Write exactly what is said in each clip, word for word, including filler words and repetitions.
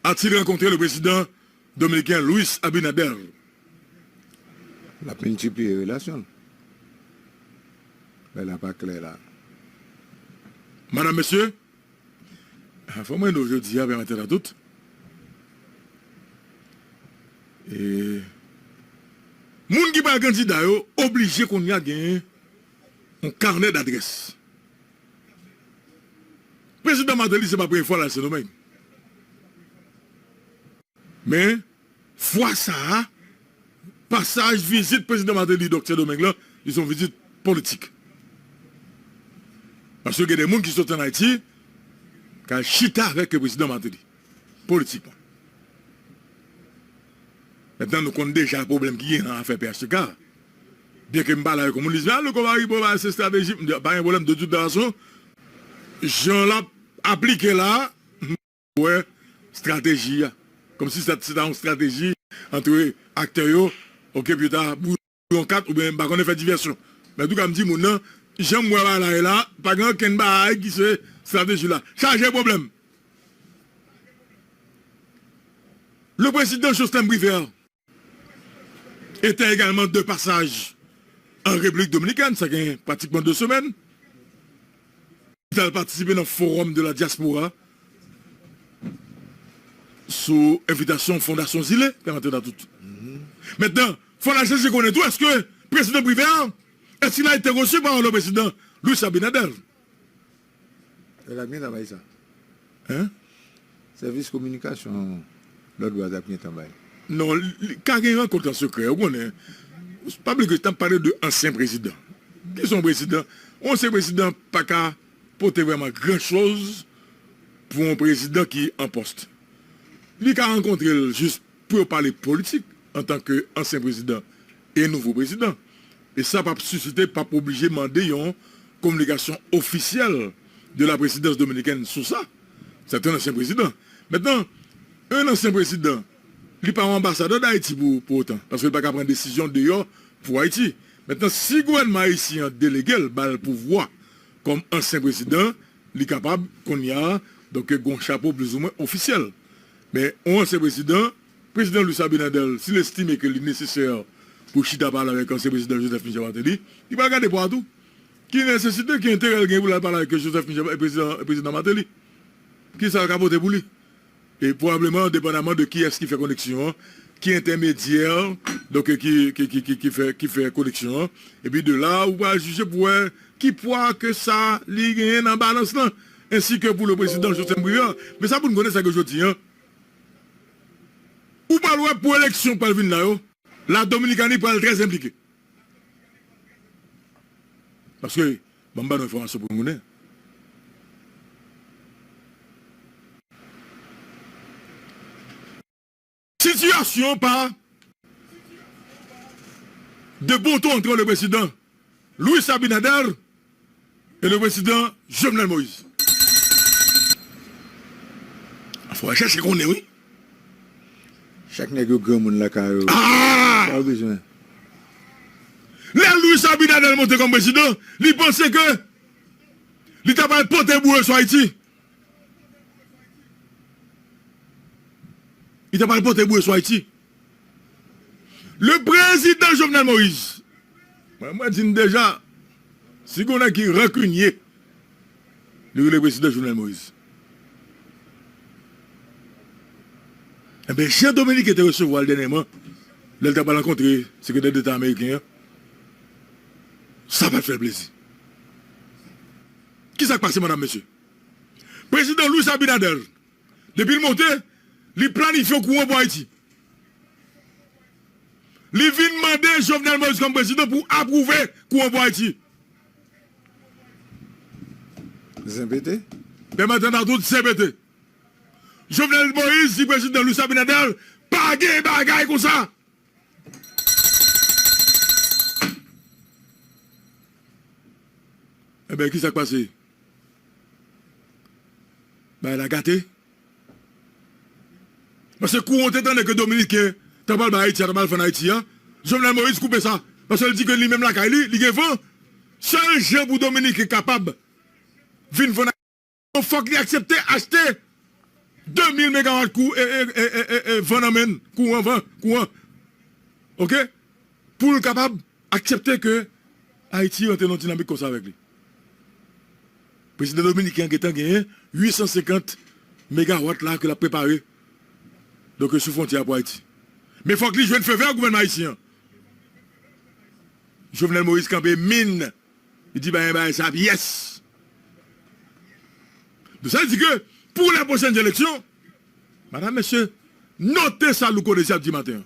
A-t-il rencontré le président dominicain Luis Abinader? L ap miltipliye relasyon l. Bagay la pa klè la. Madam, mesye, fò mwen di w jodi a, pèmèt a tout. E, moun ki pral kandida yo oblije kounye a genyen yon kanè dadrès. Prezidan Martelly, se pa premye fwa l al Sendomeng. Men, fwa sa a, pasaj vizit prezidan Martelly, Doktè Domeng lan, li se yon vizit politik. Paske gen de moun ki sot ann Ayiti, k al chita avèk prezidan Martelly, politikman. Mentnan, nou konn deja pwoblèm ki gen nan afè P H T K. Byenke m pale avèk yon moun, li di, "Ah, Louko Baribo, ba, se estrateji." M di, "Pa gen pwoblèm, de tout fason, jan l ap aplike la, m wè estrateji a." Kòmsi se ta, se ta yon estrateji ant aktè yo, oke, pou yo ta bwouye yon kat, oubyen, m pa konnen, fè divèsyon. Men antouka, m di moun nan, jan m wè bagay la ye la, pa gen okenn bagay ki se estrateji la. Chaje pwoblèm. Le président Jocelerme Privert était également de passage en République dominicaine, sa gen pratikman de semèn. Li t al patisipe nan Forum de la Diaspora sou envitasyon Fondasyon Zile, pèmèt a tout. Mentnan, fò n al chèche konnen tou, èske prezidan Privert, est-ce qu'il a été reçu par le président Luis Abinader? Yo t ap gentan bay sa. Hein? Sèvis kominikasyon lòt bò a t ap gentan bay. Non, li, li ka gen rankont an sekrè, ou konnen. Pa bliye ke n ap pale de ansyen prezidan. Ki se yon prezidan? Yon ansyen prezidan pa ka pote vrèman gran choz pou yon prezidan ki an pòs. Li ka rankontre l jis pou yo pale politik antanke ansyen prezidan e nouvo prezidan. E sa p ap sisite, p ap oblije mande yon kominikasyon ofisyèl de la présidence dominicaine sou sa. C'est un ancien président. Maintenant, un ancien président, li pa yon anbasadè d Ayiti pou, pou otan, paske li pa ka pran desizyon deyò pou Ayiti. Mentnan, si gouvènman ayisyen an delege l, ba l pouvwa kòm ansyen prezidan, li kapab, kounye a, donk, gen yon chapo plizoumwen ofisyèl. Men, yon ansyen prezidan, prezidan Luis Abinader, si l estime ke li nesesè pou chita pale avèk ansyen prezidan Joseph Michel Martelly, li pral gade pwa a tou. Ki nesesite, ki enterè l gen pou l al pale avèk Joseph Michel, prezidan, prezidan Martelly? Kisa l ka pote pou li? E pwobableman, depandaman de kiyès ki fè koneksyon an, ki entèmedyè, donk, ki, ki, ki, ki, ki fè, ki fè koneksyon an, epi de la, ou pral jije pou wè ki pwa ke sa li genyen nan balans lan, ensi ke pou le prezidan Jocelerme Privert. Men sa pou n konnen, se ke jodi a, ou pral wè pou eleksyon k pral vin la yo, la Dominikani pral trè enplike. Paske, ban m ba nou enfòmasyon pou nou konnen. Sitiyasyon pa de bon ton ant le prezidan Luis Abinader e le prezidan Jovenel Moïse. Fò w chèche konnen, wi. Chak nèg yo granmoun lakay yo. Ah! Sa w bezwen? Lè Luis Abinader monte kòm prezidan, li panse ke li ta pral pote bouyo sou Ayiti. Li ta pral pote bouyo sou Ayiti. Le prezidan Jovenel Moïse, mwen, mwen di n deja, si gen yon nèg ki rankinye, li rele prezidan Jovenel Moïse. Enben, jan Dominiken te resevwa l dènyèman, lè l ta pral rankontre sekretè deta ameriken an, sa pa t fè l plezi. Kisa k pase, madam, mesye? Prezidan Luis Abinader, depi l monte, li planifye yon kouran pou Ayiti. Li vin mande Jovenel Moïse kòm prezidan pou apwouve kouran pou Ayiti. Zen pete? Pèmèt tande a tout, zen pete. Jovenel Moïse di prezidan Luis Abinader, pa gen bagay konsa. Enben, kisa k pase? Bagay la gate. Paske kouran te tande ke Dominiken ta pral bay Ayiti a, ta pral fann Ayiti a, Jovenel Moïse koupe sa. Paske l di ke li menm lakay li, li gen van. Sèl jan pou Dominiken kapab vin fann Ayiti, fòk li aksepte achte de mil megawat kou, e, e, van nan men l, kouran, van, kouran. Oke? Pou l kapab aksepte ke Ayiti rantre nan yon dinamik konsa avèk li. Prezidan dominiken an gentan genyen uit san senkant megawat la ke l ap prepare. Donk, sou fwontyè a pou Ayiti. Men fòk li jwenn fevè gouvènman ayisyen an. Jovenel Moïse kanpe min. Li di, "Bagay, bagay sa ap yès." Donk, sa vle di ke pou lè pwochèn eleksyon, madam, mesye, note sa Louko Désir ap di maten an.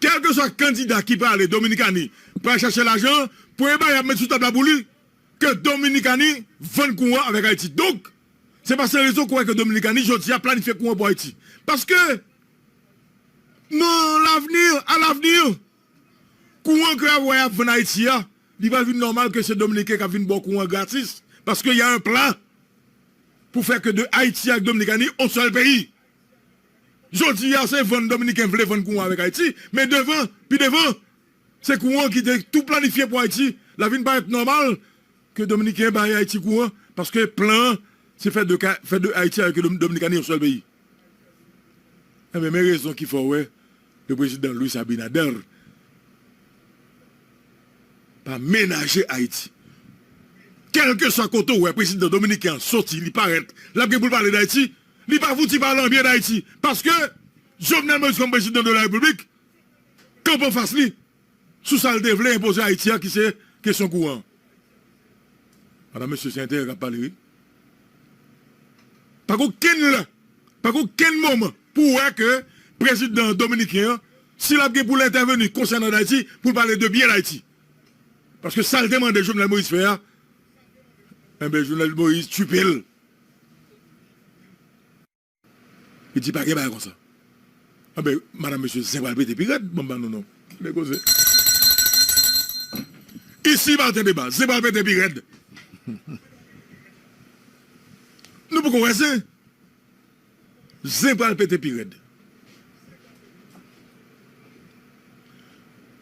Kèlkeswa kandida ki prale Dominikani pral chache lajan, premye bagay y ap met sou tab la pou li, ke Dominikani vann kouran avèk Ayiti. Donk, se pa san rezon ke w wè ke Dominikani jodi a planifye kouran pou Ayiti. Paske, nan lavni, a lavni, kouran ke w ap wè y ap vann Ayiti a, li pral vin nòmal ke se Dominiken k ap vin ba w kouran gratis. Paske y a un plan pou fè ke de Ayiti ak Dominikani yon sèl peyi. Jodi a, se vann Dominiken vle vann kouran avèk Ayiti, men devan, pi devan, se kouran ki te tou planifye pou Ayiti. L ap vin parèt nòmal ke Dominiken bay Ayiti kouran, paske plan an, se fè de ka, fè de Ayiti avèk Dom-, Dominikani yon sèl peyi. Enben, men rezon ki fè w wè le prezidan Luis Abinader pa menaje Ayiti. Kèlkeswa kote w wè prezidan dominiken an soti, li parèt, l ap gen pou l pale d Ayiti, li pa fouti pale anbyen d Ayiti. Paske Jovenel Moïse, kòm prezidan de la Repiblik, kanpe anfas li sou sa l te vle enpoze Ayiti a, ki se kesyon kouran. Madam, mesye, se enterè k ap pale, wi. Pa gen okenn lè, pa gen okenn moman pou w wè ke prezidan dominiken an, si l ap gen pou l entèveni konsènan Dayiti, pou l pale de byen Dayiti. Paske sa l te mande Jovenel Moïse fè a, enben, Jovenel Moïse tchipe l. Li di pa gen bagay konsa. Anben, madam, mesye, zen pral pete pi rèd, ban m ba nou non. Kite koze. Isi pa gen deba, zen pral pete pi rèd. Nou poko wè zen. Zen pral pete pi rèd.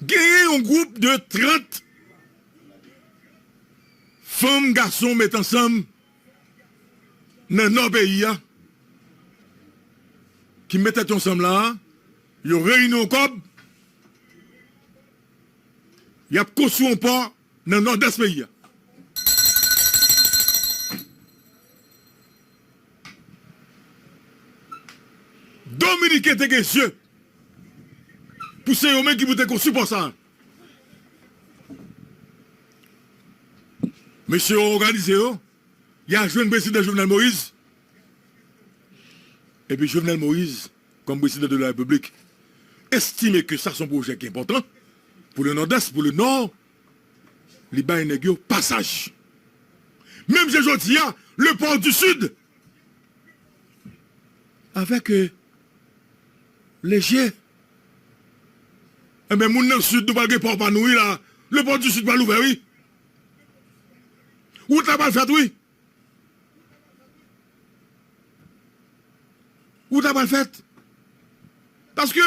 Genyen yon gwoup de trant fanm, gason met ansanm nan nò peyi a, ki met tèt yo ansanm la a, yo reyini yon kòb, y ap konstwi yon pò nan nòdès peyi a. Dominiken te gen zye pou se yo menm ki pou te konstwi pò sa a. Mesye yo òganize yo, y a jwenn prezidan Jovenel Moïse. Epi Jovenel Moïse, kòm prezidan de la Repiblik, estime ke sa se yon pwojè ki enpòtan pou le Nòdès, pou le Nò, li bay nèg yo pasaj. Menm jan jodi a, le port du Sud, avèk, euh, Leje. Enben, moun nan Sid, nou pral gen pò pa nou, wi, la. Le port du Sud pral ouvè, wi. Wout la pral fèt, wi. Wout la pral fèt. Paske,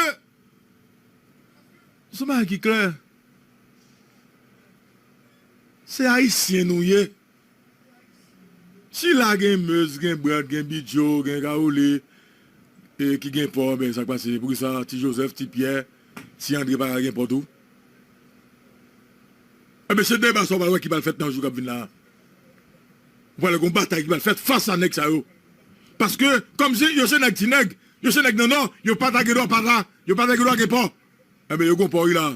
se yon bagay ki klè. Se Ayisyen nou ye. Si la gen Meuse, gen Brant, gen Bidjo, gen Kaole, e ki gen pò, ben, sa k pase? Poukisa Ti Jozèf, Ti Pyè, Ti Andre pa ka gen pò tou? Enben, se deba sa w pral wè ki pral fèt nan jou k ap vin la a. Ou pral wè gen yon batay ki pral fèt fas a nèg sa yo. Paske, kòm se, yo se nèg ti nèg, yo se nèg nan Nò, yo pa ta gen dwa pa la, yo pa ta gen dwa gen pò. Enben, yo gen pò, wi, la.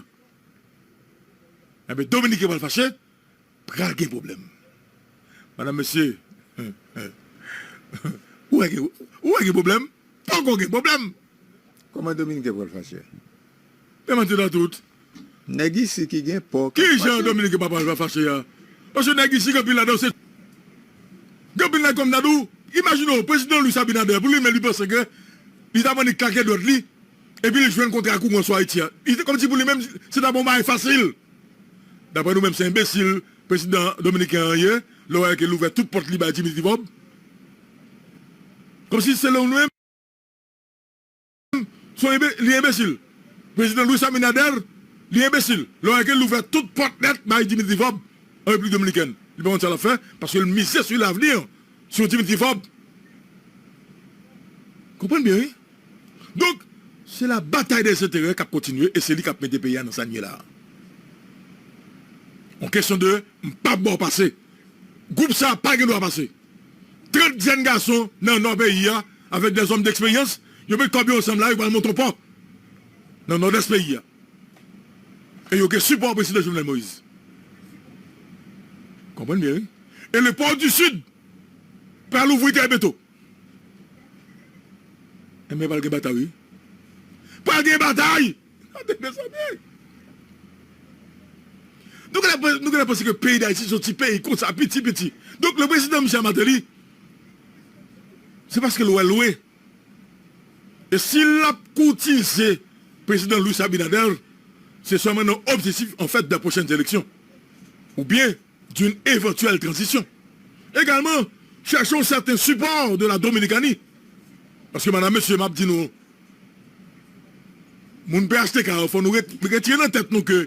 Enben, Dominiken pral fache, pral gen pwoblèm. Madam, mesye, ou wè gen, ou wè gen pwoblèm? Poko gen pwoblèm. Kòman Dominiken pral fache? Men manti nan tout. Nèg isi ki gen pò k ap fache. Kijan Dominiken pa pral fache a? Paske nèg isi, gen anpil ladan yo se, gen anpil nèg kòm Dadou. Imajine w, prezidan Luis Abinader, pou li menm, li panse ke li ta annik klake dwèt li, epi li jwenn kontra kouran sou Ayiti a. Li te kòmsi pou li menm, se ta bon bagay fasil. Daprè nou menm, se enbesil prezidan dominiken an ye, lè w wè ke l ouvè tout pòt li bay Dimitri Vorbe. Kòmsi se lè nou menm, se yon enbe-, li enbesil. Prezidan Luis Abinader, li enbesil. Lè w wè ke l ouvè tout pòt nèt bay Dimitri Vorbe an Repiblik Dominikèn. Li pa konn sa l ap fè, paske l mize sou lavni Se yon timoun ki fòb. Konprann byen, wi. Donk, se la batay dè enterè k ap kontinye e se li k ap mete peyi a nan sa n ye la a. On kesyon de, m p ap ba w pase. Gwoup sa a pa gen dwa pase. Trant jèn gason nan nò peyi a, avèk dè zòm deksperyans, yo met kòb yo ansanm la, yo pral monte yon pò nan nòdès peyi a. E yo gen sipò prezidan Jovenel Moïse. Konprann byen, wi. E le pò di Sid pral ouvri trè byento. Enben, pral gen batay, wi. Pral gen batay! Tande, mezanmi! Nou genlè, nou genlè panse ke peyi Dayiti se yon ti peyi konsa, piti, piti. Donk, le prezidan Michel Martelly, se paske l wè lwen. E si l ap koutize prezidan Luis Abinader, se sèlman nan objektif, an fèt, de pwochèn eleksyon. Oubyen d'une éventuelle transition. Également, cherchons certains supports de la Dominicanie. Paske, madam, mesye, m ap di nou, moun P H T K yo, fò nou ret-, retire nan tèt nou ke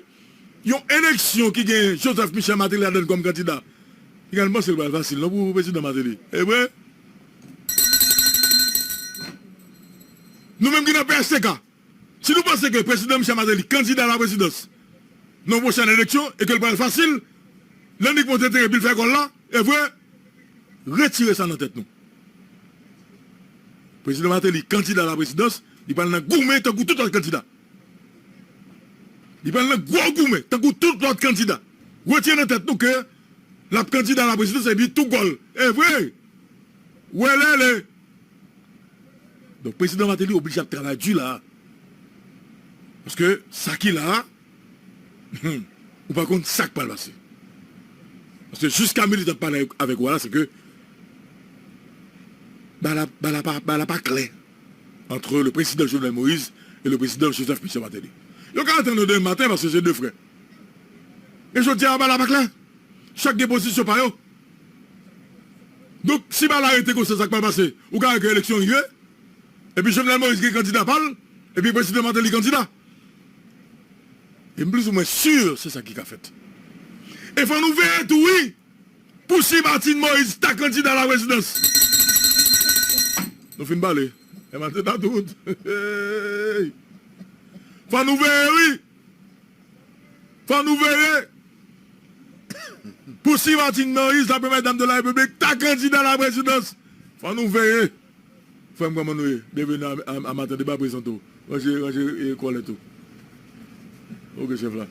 yon eleksyon ki gen Joseph Michel Martelly ladan l kòm kandida, li ka panse l pral fasil, non, pou prezidan Martelly. E vre? Nou menm ki nan P H T K, si nou panse ke prezidan Michel Martelly kandida a la prezidans nan pwochèn eleksyon e ke l pral fasil, lè nèg monte teren epi l fè gòl la, e vre, retire sa nan tèt nou. Prezidan Martelly kandida a la prezidans, li pral nan goumen tankou tout lòt kandida. Li pral nan gwo goumen tankou tout lòt kandida. Retire nan tèt nou ke l ap kandida a la prezidans epi tou gòl. E vre! Welele! Donk, prezidan Martelly oblije ap travay di la a. Paske sa ki la a, ou pa konn sa k pral pase. Paske jiska militan pale avèk ou a la, se ke bagay la, bagay la pa, bagay la pa klè entre le président Jovenel Moïse et le président Joseph Michel Martelly. Yo ka antann yo demen maten paske se de frè. Men jodi a, bagay la pa klè. Chak gen pozisyon pa yo. Donk, si bagay la rete konsa, sa k pral pase? Ou ka wè ke eleksyon rive, epi Jovenel Moïse gen kandida pa l, epi prezidan Martelly kandida. E m plizoumwen si se sa ki ka fèt. E fò nou veye tou, wi, pou si Martine Moïse ta kandida a la prezidans. Nou fin pale. E maten ta tout. Fò nou veye, wi. Fò nou veye pou si Martine Moïse, la première dame de la République, ta kandida a la prezidans. Fò nou veye. Frè m, kòman nou ye? Byenveni a, a, a Maten Deba, prezante w. Ranje, ranje, e, kòlèt ou. Ok, chèf la.